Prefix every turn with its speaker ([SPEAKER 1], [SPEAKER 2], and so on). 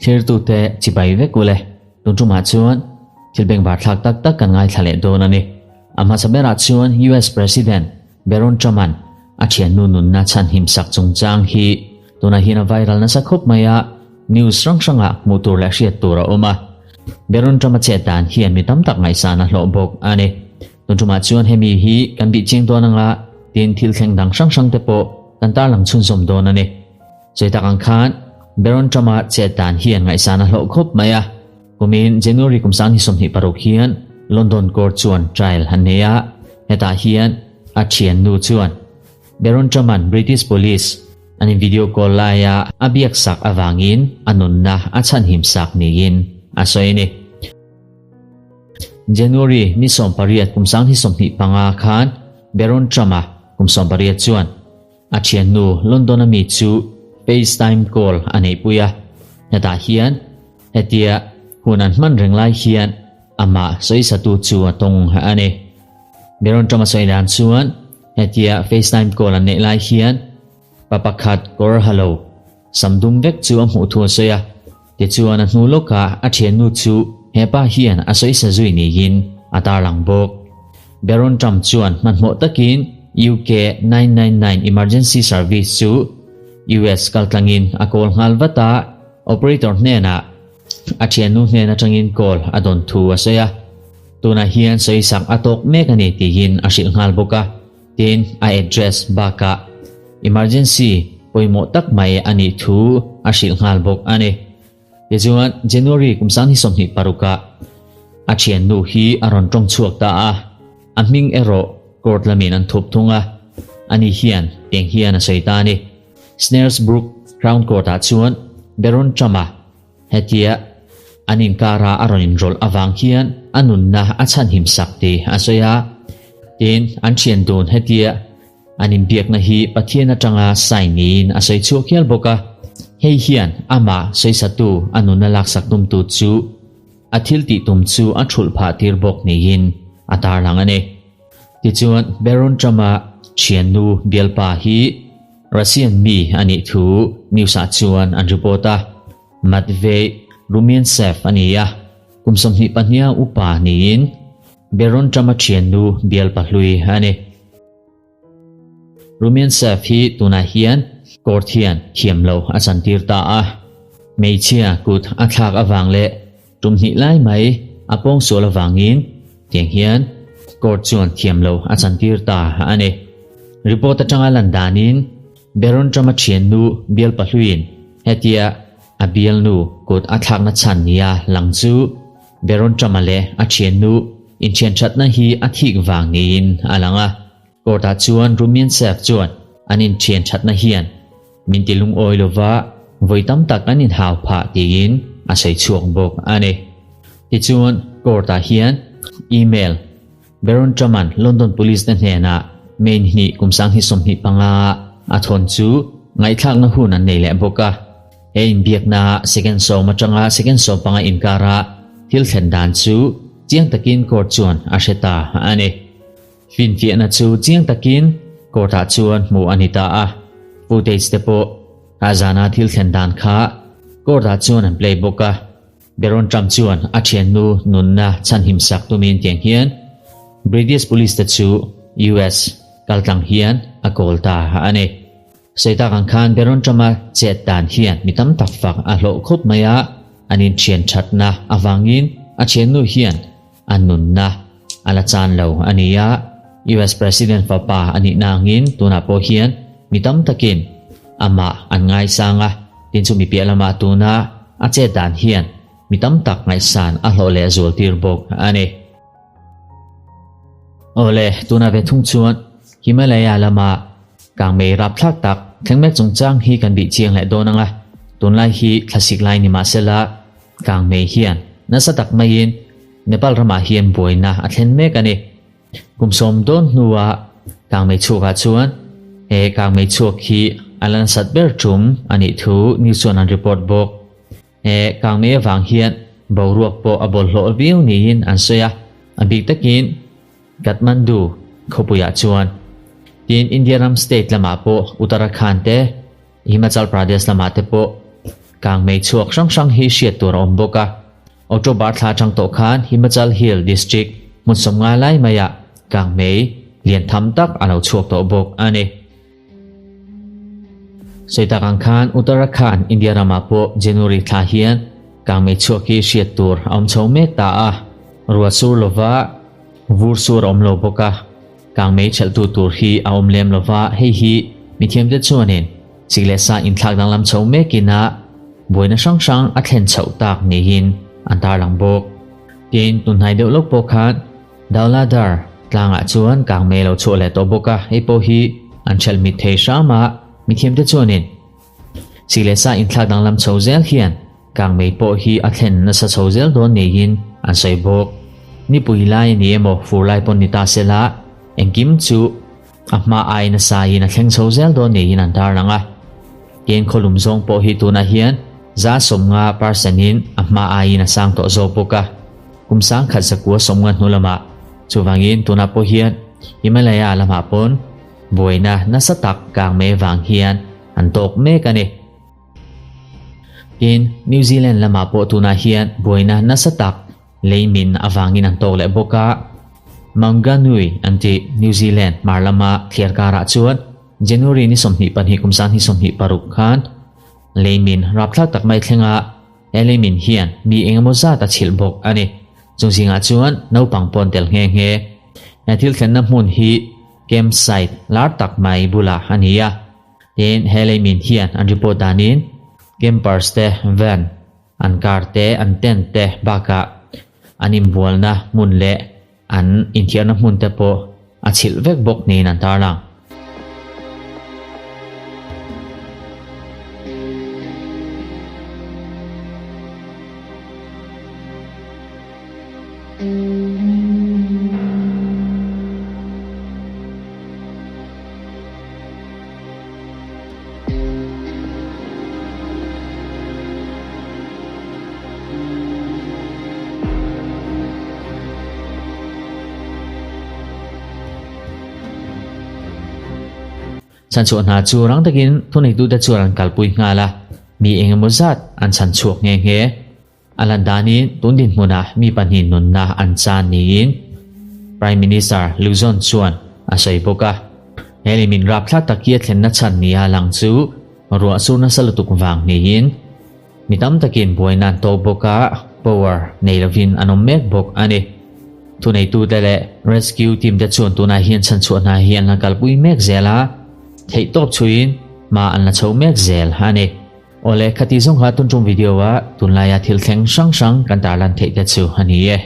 [SPEAKER 1] Thirtute chibai vek ule, tun tumah chuan thil bengvar thlak tak tak kan ngaithla leh dawn a ni. A hmasa berah chuan US President Baron Trump-a'n a thiannu nunna chhanhim sak chungchang hi tunah hian a viral nasa khawp mai a, news hrang hrangah hmuh tur leh hriat tur a awm a. Baron Trump-a chet dan hian mi tam tak ngaihsan a hlawh bawk a ni. Tun tumah chuan hemi hi kan bih chiang dawn anga tin thil thleng dang hrang hrang te pawh kan tarlang chhunzawm dawn a ni. Sawi tak ang khan Baron Trump-a chet dan hian ngaihsan a hlawh khawp mai a. Kumin January kum 2026 hian London Court chuan trial an nei a, hetah hian a thiannu chuan Baron Trump-a'n British Police an in video call laia a biak sak avangin a nunna a chhanhim sak niin a sawi a ni. January ni 18 kum 2025 khan Baron Trump-a kum 18 chuan A thiannu London-a mi chu FaceTime call a neihpui a, hetah hian hetia hun an hman reng lai hian amah sawisatu chu a tawng a ni. Baron Trump a sawi dan chuan hetia FaceTime call an neih lai hian pa pakhat kawr ha lo sam dum vek chu a hmuh thu a sawi a, tichuan a hnu lawkah a thiannu chu hepa hian a sawisa zui niin a tarlang bawk. Baron Trump chuan hmanhmawh takin UK 999 emergency service chu US kaltlangin a call nghal vat a, operator hnenah a thiannu hnen atangin call a dawn thu a sawi a. Tunah hian sawisak a tawk mek a ni tiin a hrilh nghal bawk a, tin a address bakah emergency pawimawh tak mai a nih thu a hrilh nghal bawk a ni. Tichuan, January kum 2026 ah a thiannu hi a rawn tawng chhuak ta a, a hming erawh court lamin an thup thung a, ani hian eng hian a sawi ta a ni. Snaresbrook Crown Court ah chuan Baron Trump-a hetia an inkara a rawn inrawlh avang hian a nunna a chhanhim sak tih a sawi a, tin an thian dun hetia An inbiakna hi Pathian atanga sign niin a sawi chhuak hial bawk a, hei hian amah sawisatu a nunna laksak tumtu chu a thil tih tum chu a thulh phah tir bawk niin a tarlang a ni. Tichuan, Baron Trump-a thiannu bialpa hi Russian mi a nih thu news-ah chuan an report a, Matvey Rumyantsev a ni a, kum 22 a upa niin Baron Trump-a thiannu bialpa hlui a ni. Rumyantsev hi tunah hian court hian thiam lo a chantir ta a, hmeichhia kut a thlak avang leh tum hnih lai mai a pawngsual avangin tiang hian court chuan thiam lo a chantir ta a ni. Report atanga lan danin Baron Trump-a thiannu bial pahluiin hetia a bialnu kut a thlakna chhan nia lang chu Baron Trump-a leh a thiannu inthianthatna hi a thik vang niin a lang a. Court-ah chuan Rumyantsev chuan an inthianthatna hian min ti lungawi lova vawi tam tak an inhau phah tiin a sawi chhuak bawk a ni. Tichuan, court-ah hian email Baron Trump-a'n London Police te hnenah May hnih kum 2025 a thawn chu ngaihthlakna hun an nei leh bawk a. He inbiakna second sawm atanga second 15 inkara thil thlen dan chu chiang takin court chuan a hre ta a ni. Finfiahna chu chiang takin court-ah chuan hmuh a ni ta a, footage te pawh a zana thil thlen dan kha court-ah chuan an play bawk a. Baron Trump chuan a thiannu nunna chhanhim sak tumin tiang hian British Police te chu US kaltlang hian a kawl ta a ni. Sawi tak ang khan Baron Trump-a chet dan hian mi tam tak fak a hlawh khawp mai a, an inthian thatna avangin a thiannu hian a nunna a la chan lo a ni a. US President fapa a nih nangin tunah pawh hian mi tam takin amah an ngaisang a, tin chu mi piah lamah tuna a chet dan hian mi tam tak ngaihsan a hlawh leh zual tir bawk a ni. Awle, tunah ve thung chuan Himalaya lama kangmei rapthlak tak thleng mek chungchang hi kan bih chiang leh dawn ang a, tunlai hi thlasik lai ni mahsela kangmei hian nasa tak maiin Nepal ramah hian buaina a thlen mek a ni. Kum sawm dawn hnua kangmei chhuakah chuan he kangmei chhuak hi a la nasat ber tum a nih thu news chuan an report bawk. He kangmei avang hian boruak pawh a bawlhhlawh viau niin an sawi a, a bik takin Kathmandu khawpuiah chuan. Tin, India ram state lamah pawh Uttarakhand te. Himachal Pradesh lamah te pawh kangmei chhuak hrang hrang hi hriat tur a awm bawk a. October thla atang tawh khan Himachal Hill District hmun sawmnga lai maiah kangmei lian tham tak a lo chhuak tawh bawk a ni. Sawi tak ang khan Uttarakhand, India ramah pawh January thla hian kangmei chhuak hi hriat tur a awm chho mek ta a, ruah sur lova vur sur a awm lo bawk a, kangmei thelhtu tur hi a awm lem lova, hei hi mithiamte chuanin sik leh sa inthlak danglam chho mekin a buaina hrang hrang a thlen chhoh tak niin an tarlang bawk. Tin, tunhnai deuh lawk pawh khan Dauladar tlangah chuan kangmei lo chhuah leh tawh bawk a, hei pawh hi an hrelh mit thei hram a, mithiamte chuanin sik leh sa inthlak danglam chho zel hian kangmei pawh hi a thlen nasa chho zel dawn niin an sawi bawk. Nipui lai a ni emaw fur lai pawn ni ta sela engkim chu a hma ai nasa in a thleng chho zel dawn niin an tarlang a. Tin khawlum zawng pawh hi tunah hian za 50 percent in a hma aiin a sang tawh zawk bawk a. Kum sangkhat zakua 50 hnu lamah chuvangin tunah pawh hian Himalaya lamah pawn buaina nasa tak kang mai vang hian an tawk mek a ni. Tin, New Zealand lamah pawh tunah hian buaina nasa tak leimin avangin an tawk leh bawk a. Maunganui an tih New Zealand hmar lama thliar karah chuan January ni 22 kum 2026 khan leimin rapthlak tak mai thlenga He leimin hian mi engemaw zat a chhilh bawk a ni. Chung zingah chuan naupang pawn tel nghe nghe. He thil thlenna hmun hi camp site lar tak mai bulah a ni a. Tin, he leimin hian an report danin campers te van, an car te, an tent te bakah an inbualna hmun leh an inthiarna hmun te pawh a chhilh vek bawk niin an tarlang. Chhanchhuah hna chu rang takin thuneitute chuan an kalpui nghal a, mi engemaw zat an chhanchhuak nghe nghe. A lan danin tun dinhmunah mi pahnih nunna an chan niin Prime Minister Luzon chuan a sawi bawk a. He leimin rapthlak tak hi a thlenna chhan nia lang chu ruah sur nasa lutuk vang niin Mi tam takin buaina an tawk bawk a, power nei lovin an awm mek bawk a ni. Thuneitute leh rescue team te chuan tunah hian chhanchhuah hna hi an la kalpui mek zel a, theihtawp chhuiin hma an la chho mek zel a ni. Awle, khati zawng kha tun tum video a tunlaia thil thleng hrang hrang kan tarlan theih te chu a ni e.